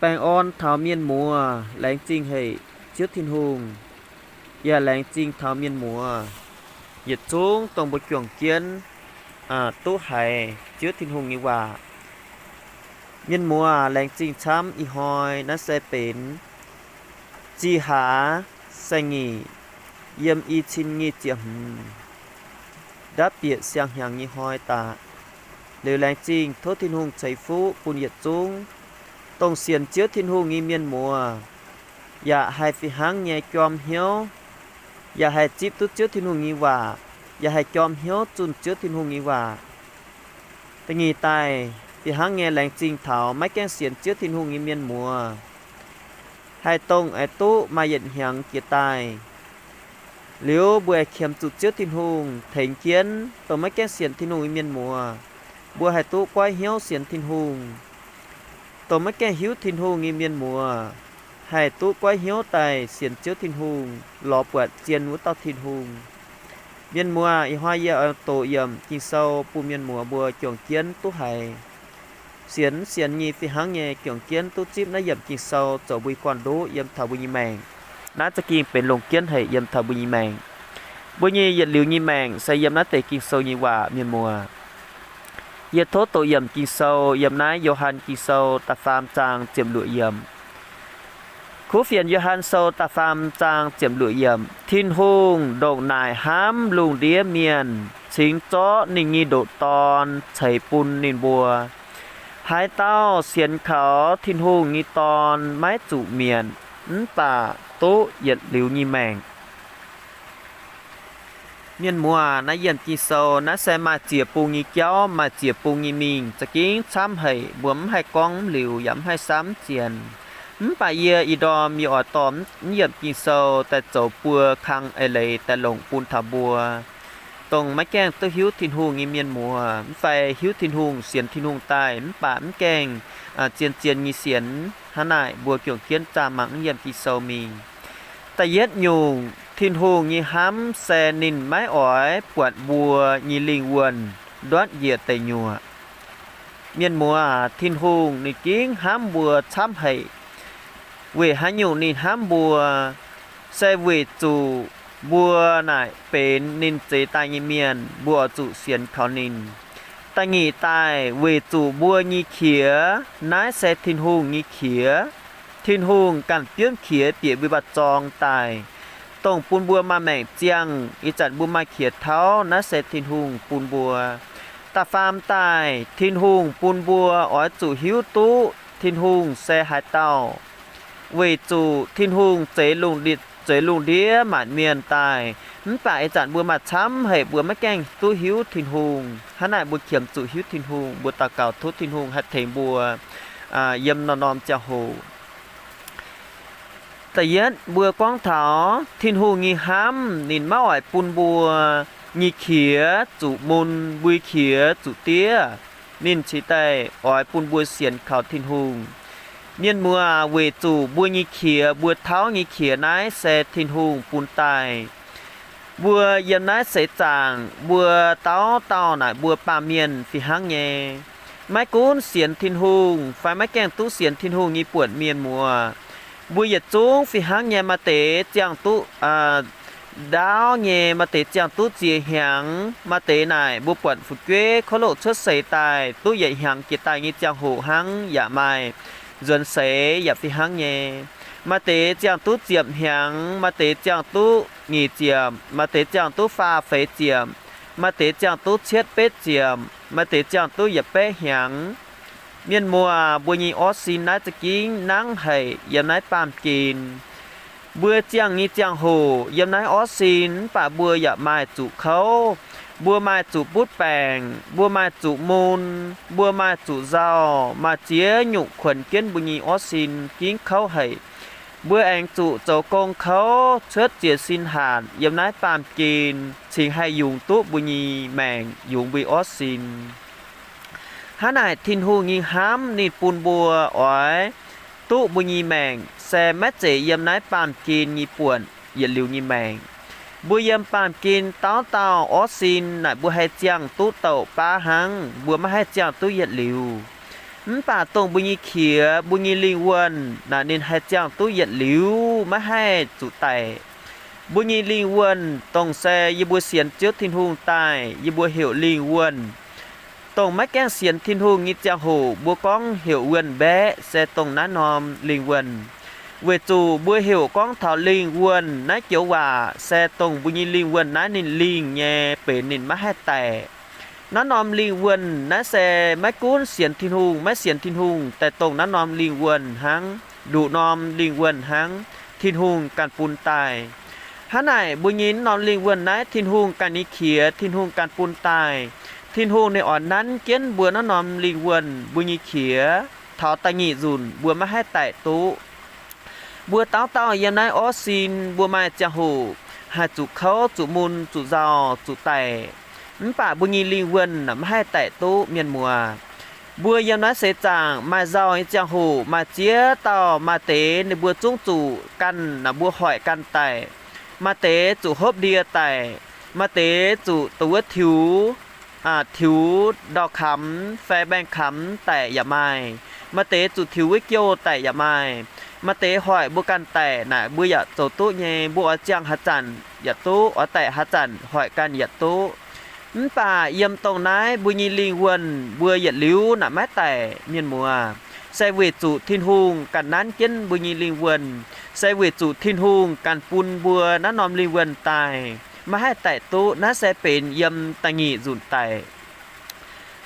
Baengh orn taux mienh muoz, laengz zingh haic Ziouv Tin-Hungh, yaac laengz zingh taux mienh muoz yietc zungv dongh mbuo juangc jienv duqv haiz Ziouv Tin-Hungh nyei waac. Mienh muoz, laengz zingh camv. Ih hnoi naaiv se benx zih hlaax saeng-nyic, yiem i cin nyic ziepc hmz, ndapv bieqc siang-hnyangx nyei hnoi daaih. Liuz laengz zingh tov Tin-Hungh ceix fuqv bun yietc zungv dongh sienx Ziouv Tin-Hungh nyei mienh muoz, yaac haih fih hnangv nyei jorm hnyouv, yaac haih zipv duqv Ziouv Tin-Hungh nyei waac, yaac haih jorm hnyouv zunh Ziouv Tin-Hungh nyei waac. Da'nyeic daaih, fih hnangv nyei laengz zingh taux maiv gaengh sienx Ziouv Tin-Hungh nyei mienh muoz, haih dongh aengx duqv maaih yietc hnyangx jiex daaih. Liuz mbuo haih qiemx zuqc Ziouv Tin-Hungh tengx jienv dongh maiv gaengh sienx Tin-Hungh nyei mienh muoz, mbuo haih duqv goiv hnyouv sienx Tin-Hungh. Dongh maiv gaengh hiuv Tin-Hungh nyei mienh muoz, haih duqv goiv hnyouv daaih sienx Ziouv Tin-Hungh, lorz buatc zien wuov dauh Tin-Hungh. Mienh muoz, ih hnoi yie oix doqc yiemc Ging-Sou bun mienh muoz mbuo juangc jienv duqv haiz. Sienx mv sienx nyei fih hnangv nyei juangc jienv duqv zipv naaiv yiemc Ging-Sou zoux mbuo nyei gorn-ndoqv yiem taux mbuo nyei maengc. Naaiv za'gengh benx longc jienv haic yiem taux mbuo nyei maengc. Mbuo nyei yietc liuz nyei maengc se yiem naaiv deix Ging-Sou nyei waac, mienh muoz. Yie tov doqc yiemc Ging-Sou yiem naaiv Yo^han Ging-Sou da'faam zaang ziepc luoqc yiemc. Kuv fienx Yo^han Sou da'faam zaang ziepc luoqc yiemc. Tin-Hungh ndongc naaic hnamv lungh ndiev mienh, cingx zorqv ninh nyei ndoqc Dorn ceix bun ninh mbuo. Haaix dauh sienx kaux Tin-Hungh nyei Dorn maiv zuqc mietc, mv baac duqv yietc liuz nyei maengc. Mienh muoz, naaiv yiemc Ging-Sou naaiv se maaih ziex bung nyei jauv, maaih ziex bung nyei mingh, za'gengh camv haic. Mbuo mv haih gorngv mv liuz, yaac mv haih samv zienx. Mv baac yie ih ndorm yie oix dorh mv yiemc Ging-Sou daaih zoux buo kang eix leiz daaih longc bun taux mbuo, dongh maiv gaengh duqv hiuv Tin-Hungh nyei mienh muoz, mv fai hiuv Tin-Hungh, sienx Tin-Hungh daaih mv baac mv gaengh zien-zien nyei sienx. Hnangv naaic mbuo juangc jienv zaah mangc mv yiemc Ging-Sou mingh. Da'yietv nyungc, Tin-Hungh nyei hnamv se ninh maiv oix buatc mbuo nyei lingh wuonh ndortv njiec deic nyuoqc. Mienh muoz, Tin-Hungh ninh gengh hnamv mbuo camv haic. Weic haaix nyungc ninh hnamv mbuo? Se weic zuqc mbuo naaic benx ninh zeix daaih nyei mienh, mbuo oix zuqc sienx kaux ninh. Da'nyeic daaih, weic zuqc mbuo nyei qiex naaiv se Tin-Hungh nyei qiex. Tin-Hungh ganh biomv qiex bieqc mbuo mba'zorng daaih, dongh bun mbuo maaih maengc ziangh. Ih zanc mbuo maaih qiex tauv, naaiv se Tin-Hungh bun mbuo. Da'faam daaih, Tin-Hungh bun mbuo oix zuqc hiuv duqv Tin-Hungh se haaix dauh. Weic zuqc Tin-Hungh zeix lungh ndiev, zeix lungh ndiev maanc mienh daaih, mv baac ih zanc mbuo maaih camv haic mbuo maiv gaengh duqv hiuv Tin-Hungh. Hnangv naaic mbuo qiemx zuqc hiuv Tin-Hungh, mbuo daux gaux tov Tin-Hungh haih tengx mbuo yiem norm-norm ziangh hoc. Da'yietv mbuo gorngv taux Tin-Hungh nyei hnamv, ninh maiv oix bun mbuo nyei qiex zuqc mun, mbuo qiex zuqc diev. Ninh cingx daaih oix bun mbuo sienx kaux Tin-Hungh. Mienh muoz, weic zuqc mbuo nyei qiex, mbuo tauv nyei qiex naaiv se Tin-Hungh bun daaih. Mbuo yiem naaiv seix zaangc mbuo dauh dauh naaic mbuo baamh mienh fih hnangv nyei. Maiv gunv sienx Tin-Hungh fai maiv gaengh duqv sienx Tin-Hungh nyei buonc mienh muoz, mbuo yietc zungv fih hnangv nyei. Maaih deix ziangh duqv ndaauv nyei, maaih deix ziangh duqv ziex hnyangx, maaih deix naaic mbuo buatc fu'jueiv kouv loqc cuotv seix daaih duqv yietc hnyangx jiex daaih nyei ziangh hoc hnangv yaac maaih. Nzuonx seix yaac fih hnangv nyei. Maaih deix ziangh duqv ziepc hnyangx, maaih deix ziangh duqv nyic ziepc, maaih deix ziangh duqv faah feix ziepc, maaih deix ziangh duqv cietv betv ziepc, maaih deix ziangh duqv yietc baeqv hnyangx. Mienh muoz, mbuo nyei orv sin naaiv za'gengh nangv haic yiem naaiv baamh gen. Mbuo ziangh nyei ziangh hoc yiem naaiv orv sin mv baac mbuo yaac maaih zuqc kouv, mbuo maaih zuqc butv baengc, mbuo maaih zuqc mun, mbuo maaih zuqc nzauh, maaih ziex nyungc kuonx jienv mbuo nyei orv sin gengh kouv haic. Mbuo aengx zuqc zoux gong kouv cuotv ziex sin hanc yiem naaiv baamh gen cingx haih yungz duqv mbuo nyei maengc, yungz mbuo orv sin. Hnangv naaic Tin-Hungh nyei hnamv ninh bun mbuo oix duqv mbuo nyei maengc se maiv zeiz yiem naaiv baamh gen nyei buonc yietc liuz nyei maengc. Mbuo yiem baamh gen dauh dauh orv sin naaic mbuo haih ziangh duqv douc baav hnangv, mbuo maiv haih ziangh duqv yietc liuz. Mv baac dongh mbuo nyei qiex, mbuo nyei lingh wuonh naaic ninh haih ziangh duqv yietc liuz maiv haih zuqc daic. Mbuo nyei lingh wuonh dongh se yie mbuo sienx Ziouv Tin-Hungh daaih, yie mbuo heuc lingh wuonh. Dongh maiv gaengh sienx Tin-Hungh nyei ziangh hoc mbuo gorngv heuc wuonh mbaeqv se dongh naaiv norm lingh wuonh. Weic zuqc mbuo heuc gorngv taux lingh wuonh naaiv joux waac se dongh mbuo nyei lingh wuonh naaiv ninh lingh nyei benx ninh maiv haih daic. Naaiv norm lingh wuonh naaiv se maiv gunv sienx Tin-Hungh maiv sienx Tin-Hungh daaih dongh naaiv norm lingh wuonh hnangv, nduqc norm lingh wuonh hnangv, Tin-Hungh ganh bun daaih. Hnangv naaic mbuo nyei naaiv norm lingh wuonh naaiv Tin-Hungh ganh nyei qiex, Tin-Hungh ganh bun daaih. Tin-Hungh ninh oix nanv jienv mbuo naaiv norm lingh wuonh mbuo nyei qiex taux da'nyeic nzunc mbuo maiv haih daic duqv. Mbuo dauh dauh yiem naaiv orv sin mbuo maaih ziangh hoc haih zuqc kouv, zuqc mun, zuqc nzauh, zuqc daic. Mv baac mbuo nyei lingh wuonh maiv haih daic duqv, mienh muoz. Mbuo yiem naaiv seix zaangc maaih nzauh nyei ziangh hoc maaih ziex dauh, maaih deix ninh mbuo zungv zuqc ganh, mbuo hoic ganh daic. Maaih deix zuqc hopv ndie daic. Maaih deix zuqc dongh wuov tiux, tiux ndau-kamx fai mbaengx-kamx daic yaac maaih. Maaih deix zuqc tiux wuov jouh daic yaac maaih. Maaih deix hoic mbuo ganh daic naaic mbuo yaac zoux duqv nyei. Mbuo oix ziangh haaix zanc yaac duqv, oix daic haaix zanc hoic ganh yaac duqv. Mv baac yiem dongh naaiv mbuo nyei lingh wuonh mbuo yietc liuz naaic maiv daic, mienh muoz. Se weic zuqc Tin-Hungh ganh nanv jienv mbuo nyei lingh wuonh. Se weic zuqc Tin-Hungh ganh bun mbuo naaiv norm lingh wuonh daaih maiv haih daic duqv. Naaiv se benx yiem da'nyeic nzunc daic.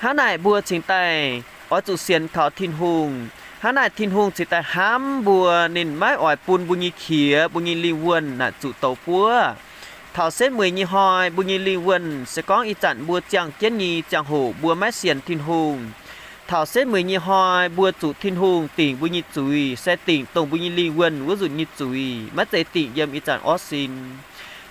Hnangv naaic mbuo cingx daaih oix zuqc sienx kaux Tin-Hungh. Hnangv naaic Tin-Hungh cingx daaih hnamv mbuo, ninh maiv oix bun mbuo nyei qiex, mbuo nyei lingh wuonh naaic zuqc douz buov. Taux setv mueiz nyei hnoi mbuo nyei lingh wuonh, se gorngv ih zanc mbuo ziangh jienv nyei ziangh hoc mbuo maiv sienx Tin-Hungh, taux setv mueiz nyei hnoi mbuo zuqc Tin-Hungh dingc mbuo nyei zuiz, se dingc dongh mbuo nyei lingh wuonh wuov nzunc nyei zuiz, maiv zeiz dingc yiem ih zanc orv sin.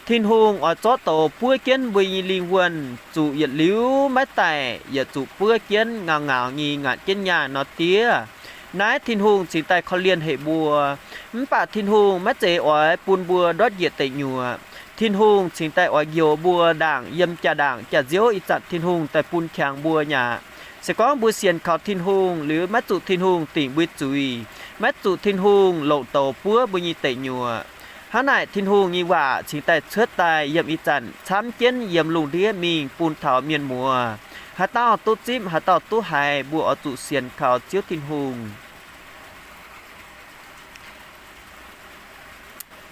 Tin-Hungh oix zorqv douz buov jienv mbuo nyei lingh wuonh zuqc yietc liuz maiv daic, yaac zuqc buov jienv ngauz ngauz nyei ngaatc jienv nyaah nor diev. Naaiv Tin-Hungh cingx daaih korv-lienh haic mbuo. Mv baac Tin-Hungh maiv zeiz oix bun mbuo ndortv njiec deic nyuoqc. Tin-Hungh cingx daaih oix njoux mbuo ndaangc yiem jaa-ndaangc jaax-nziouv ih zanc Tin-Hungh daaih bun qangx mbuo aqv. Se gorngv mbuo sienx kaux Tin-Hungh liuz maiv zuqc Tin-Hungh dingc mbuo zuiz, maiv zuqc Tin-Hungh longc douz buov mbuo nyei deic nyuoqc, hnangv naaic Tin-Hungh nyei waac cingx daaih cuotv daaih yiem ih zanc camv jienv yiem lungh ndiev mingh bun taux mienh muoz. Haaix dauh duqv zipv, haaix dauh duqv haiz, mbuo oix zuqc sienx kaux Ziouv Tin-Hungh.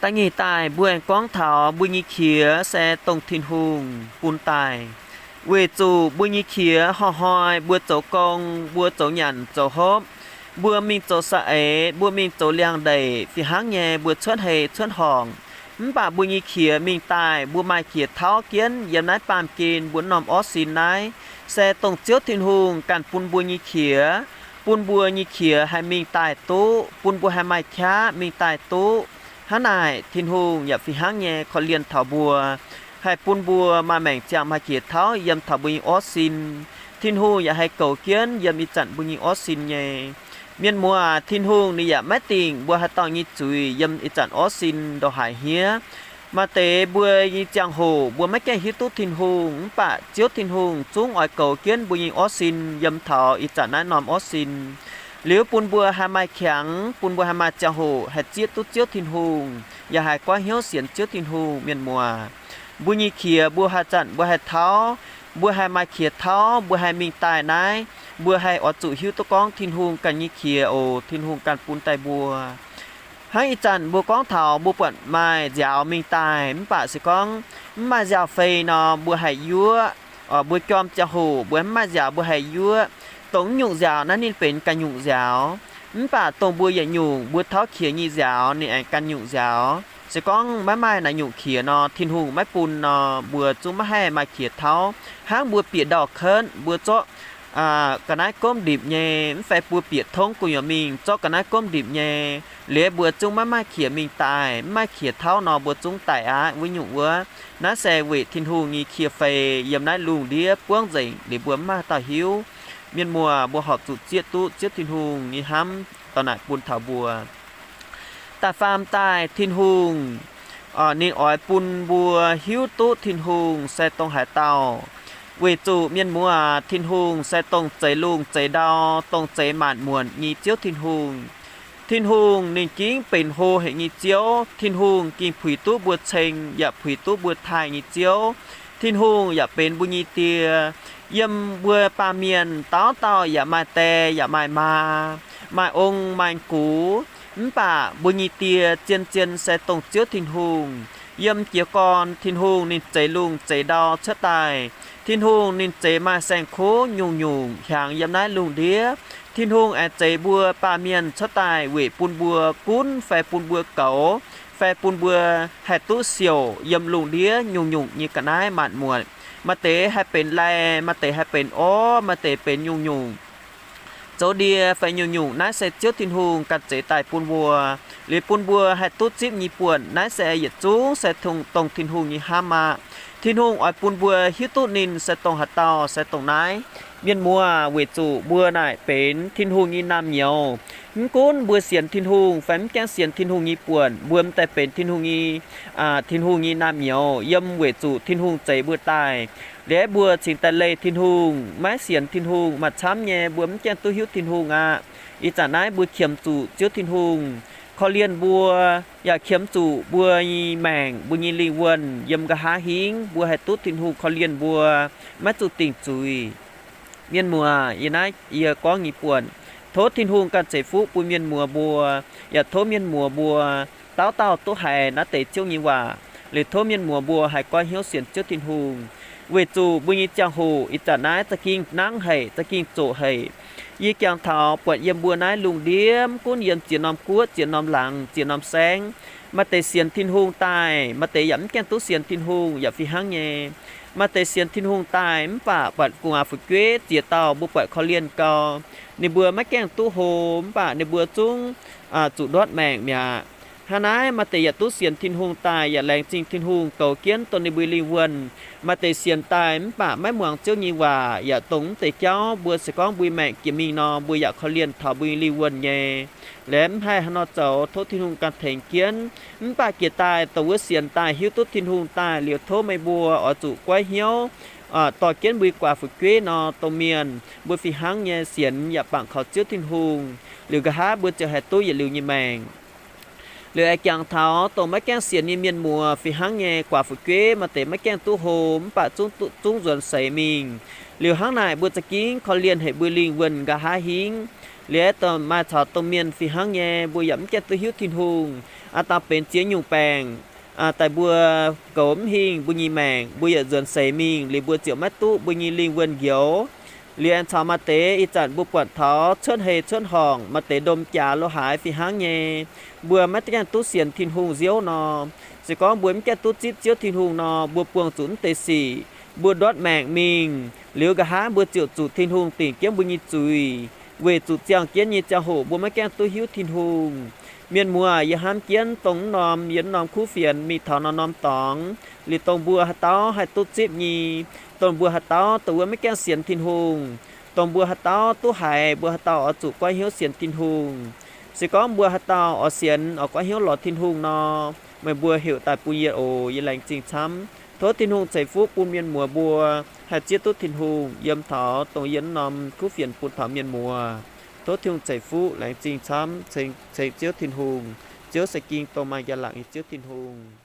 Da'nyeic daaih mbuo aengx gorngv taux mbuo nyei qiex se dongh Tin-Hungh bun daaih. Weic zuqc mbuo nyei qiex hnoi-hnoi mbuo zoux gong, mbuo zoux nyanc zoux hopv, mbuo mingh zoux saeng-eix, mbuo mingh zoux liangx-ndeic, fih hnangv nyei mbuo cuotv hei cuotv horngc. Mv baac mbuo nyei qiex mingh daaih, mbuo maaih qiex tauv jienv yiem naaiv baamh gen mbuo norm orv sin naaiv, se dongh Ziouv Tin-Hungh ganh bun mbuo nyei qiex, bun mbuo nyei qiex haih mingh daaih duqv, bun mbuo haih maaih qaqv mingh daaih duqv. Hnangv naaic Tin-Hungh yaac fih hnangv nyei korv-lienh taux mbuo, haih bun mbuo maaih maengc ziangh maaih qiex tauv yiem taux mbuo nyei orv sin. Tin-Hungh yaac haih goux jienv yiem ih zanc mbuo nyei orv sin nyei. Mienh muoz, Tin-Hungh ninh yaac maiv dingc mbuo haaix dauh nyei zuiz yiem ih zanc orv sin ndongc haaix hniev. Maaih deix mbuo nyei ziangh hoc mbuo maiv gaengh hiuv duqv Tin-Hungh, mv baac Ziouv Tin-Hungh zungv oix goux jienv mbuo nyei orv sin yiem taux ih zanc naaiv norm orv sin, liuz bun mbuo haih maaih qangx, bun mbuo haih maaih ziangh hoc haih zieqv duqv Ziouv Tin-Hungh, yaac haih goiv hnyouv sienx Ziouv Tin-Hungh. Mienh muoz, mbuo nyei qiex mbuo haaix zanc mbuo haih tauv, mbuo haih maaih qiex tauv, mbuo haih mingh daaih naaiv, mbuo haih oix zuqc hiuv duqv gorngv Tin-Hungh ganh nyei qiex oc, Tin-Hungh ganh bun daaih mbuo. Hnangv ih zanc mbuo gorngv taux mbuo buatc maaih nziaaux mingh daaih, mv baac se gorngv mv maaih nziaaux-fei nor, mbuo haih yuoqv. Mbuo jorm ziangh hoc mbuo mv maaih nziaaux mbuo haih yuoqv. Dongh mv nyungc nziaaux naaiv ninh benx ganh nyungc nziaaux. Mv baac dongh mbuo yietc nyungc mbuo tauv qiex nyei nziaaux ninh aengx ganh nyungc nziaaux. Se gorngv maiv maaih naaiv nyungc qiex nor, Tin-Hungh maiv bun nor, mbuo zungv maiv haih maaih qiex tauv. Hnangv mbuo bieqc ndau-kotv, mbuo zorqv ga'naaiv gomv ndipc nyei, mv fai mbuo bieqc tongv gu'nyuoz mingh zorqv ga'naaiv gomv ndipc nyei, liuz mbuo zungv maiv maaih qiex mingh daaih, mv maaih qiex tauv nor mbuo zungv daic aqv wuov nyungc wuov. Naaiv se weic Tin-Hungh nyei qiex-fei yiem naaiv lungh ndiev buangv nzengc liuz mbuo mv maaih dauh hiuv. Mienh muoz, mbuo horpc zuqc zieqv duqv Ziouv Tin-Hungh nyei hnamv dorh naaic bun taux mbuo. Da'faam daaih Tin-Hungh ninh oix bun mbuo hiuv duqv Tin-Hungh se dongh haaix dauh. Weic zuqc mienh muoz, Tin-Hungh se dongh zeix lungh zeix ndau, dongh zeix maanc muonc nyei Ziouv Tin-Hungh. Tin-Hungh ninh gingv benx hlo haic nyei Ziouv. Tin-Hungh gengh puix duqv mbuo ceng yaac puix duqv mbuo taaih nyei Ziouv. Tin-Hungh yaac benx mbuo nyei Die. Yiem mbuo baamh mienh dauh dauh yaac maaih die yaac maaih maa, maaih ong maaih gux. Mv baac mbuo nyei Die zien-zien se dongh Ziouv Tin-Hungh. Yiem jiez gorn Tin-Hungh ninh zeix lungh zeix ndau cuotv daaih. Tin-Hungh ninh zeix maaih saeng-kuv nyungc-nyungc hiaangx yiem naaiv lungh ndiev. Tin-Hungh aengx zeix mbuo baamh mienh cuotv daaih weic bun mbuo gunv fai bun mbuo goux fai bun mbuo haih duqv siouc yiem lungh ndiev nyungc-nyungc nyei ga'naaiv maanc muotc. Maaih deix haih benx laih, maaih deix haih benx orv, maaih deix benx nyungc-nyungc zoux ndie fai nyungc-nyungc. Naaiv se Ziouv Tin-Hungh ganh zeix daaih bun mbuo, liuz bun mbuo haih duqv zipv nyei buonc. Naaiv se yietc zungv se dongh Tin-Hungh nyei hnamv aqv. Tin-Hungh oix bun mbuo hiuv duqv ninh se dongh haaix dauh, se dongh naaiv. Mienh muoz, weic zuqc mbuo naaic benx Tin-Hungh nyei naamh nyouz. Mv gunv mbuo sienx Tin-Hungh fai mv gaengh sienx Tin-Hungh nyei buonc, mbuo m'daaih benx Tin-Hungh nyei, Tin-Hungh nyei naamh nyouz yiem weic zuqc Tin-Hungh zeix mbuo daaih. Liuz mbuo cingx daaih leih Tin-Hungh, maiv sienx Tin-Hungh maaih camv nyei, mbuo mv gaengh duqv hiuv Tin-Hungh aqv. Ih zanc naaiv mbuo qiemx zuqc Ziouv Tin-Hungh korv-lienh mbuo, yaac qiemx zuqc mbuo nyei maengc, mbuo nyei lingh wuonh yiem nqa'haav hingv mbuo haih duqv Tin-Hungh korv-lienh mbuo, maiv zuqc dingc zuiz. Mienh muoz, yie naaiv yie gorngv nyei buonc, tov Tin-Hungh ganh ceix fuqv bun mienh muoz mbuo, yaac tov mienh muoz mbuo dauh dauh duqv haiz naaiv deix Ziouv nyei waac, liuz tov mienh muoz mbuo haih goiv hnyouv sienx Ziouv Tin-Hungh. Weic zuqc mbuo nyei ziangh hoc ih zanc naaiv za'gengh nangv haic, za'gengh zoqc haic. Yie jangx taux buatc yiem mbuo naaiv lungh ndiev, mv gunv yiem ziex norm guoqv, ziex norm laangz, ziex norm saengv, maaih deix sienx Tin-Hungh daaih, maaih deix yaac mv gaengh duqv sienx Tin-Hungh yaac fih hnangv nyei. Maaih deix sienx Tin-Hungh daaih mv baac buatc gu'nguaaz fu'jueiv ziex dauh mbuo buatc korv-lienh gau, ninh mbuo maiv gaengh duqv hlo, mv baac ninh mbuo zungv zuqc ndortv maengc mi'aqv. Hnangv naaiv maaih deix yaac duqv sienx Tin-Hungh daaih yaac laengz zingh Tin-Hungh goux jienv dongh ninh mbuo lingh wuonh. Maaih deix sienx daaih mv baac maiv muangx Ziouv nyei waac, yaac dongh mv deix jauv mbuo se gorngv mbuo maengc jiex mingh nor, mbuo yaac korv-lienh taux mbuo nyei lingh wuonh nyei. Liuz mv haih haaix nor zoux, tov Tin-Hungh ganh tengx jienv. Mv baac jiex daaih dongh wuov sienx daaih hiuv duqv Tin-Hungh daaih liuz, tov meih mbuo oix zuqc goiv hnyouv dorh jienv mbuo guaax fu'jueiv nor, dongh mienh mbuo fih hnangv nyei sienx yaac bangc kaux Ziouv Tin-Hungh, liuz nqa'haav mbuo ziouc haih duqv yietc liuz nyei maengc. Liuz aengx jangx taux dongh maiv gaengh sienx nyei mienh muoz fih hnangv nyei, guaax fu'jueiv maaih deix maiv gaengh duqv hlo mv baac zungv nzuonx seix mingh. Liuz hnangv naaic mbuo za'gengh korv-lienh haic mbuo lingh wuonh nqa'haav hingv. Liuz aengx maaih caux dongh mienh fih hnangv nyei, mbuo yaac mv gaengh duqv hiuv Tin-Hungh, aa, dangh benx ziex nyungc baengc daaih mbuo goux mv hingh mbuo nyei maengc, mbuo yaac nzuonx seix mingh, liuz mbuo ziouc maiv duqv mbuo nyei lingh wuonh njoux. Liuz aengx caux maaih deix ih zanc mbuo buatc taux cuotv hei cuotv horngc, maaih deix ndom jaax lo haaix fih hnangv nyei, mbuo maiv gaengh duqv sienx Tin-Hungh nziouv nor, se gorngv mbuo mv gaengh duqv zipv Ziouv Tin-Hungh nor, mbuo buangh zuqc mv deix sic, mbuo ndortv maengc mingh, liuz nqa'haav mbuo ziouc zuqc Tin-Hungh dingc jienv mbuo nyei zuiz, weic zuqc ziangh jienv nyei ziangh hoc mbuo maiv gaengh duqv hiuv Tin-Hungh. Mienh muoz, yie hnamv jienv dongh mv norm, yiem mv norm kuv fienx mingh taux norm-norm dorngx, liuz dongh mbuo haaix dauh haih duqv zipv nyei, dongh mbuo haaix dauh dongh wuov maiv gaengh sienx Tin-Hungh, dongh mbuo haaix dauh duqv haiz mbuo haaix dauh oix zuqc goiv hnyouv sienx Tin-Hungh. Se gorngv mbuo haaix dauh oix sienx oix goiv hnyouv lorz Tin-Hungh nor, meih mbuo heuc daaih bun yie oc. Yie laengz zingh camv. Tov Tin-Hungh ceix fuqv bun mienh muoz mbuo haih zieqv duqv Tin-Hungh yiem taux dongh yiem mv norm kuv fienx bun taux mienh muoz. Tov Tin-Hungh ceix fuqv, laengz zingh camv, ceng Ziouv Tin-Hungh. Ziouv se ging dongh maaih njang-laangc nyei Ziouv Tin-Hungh.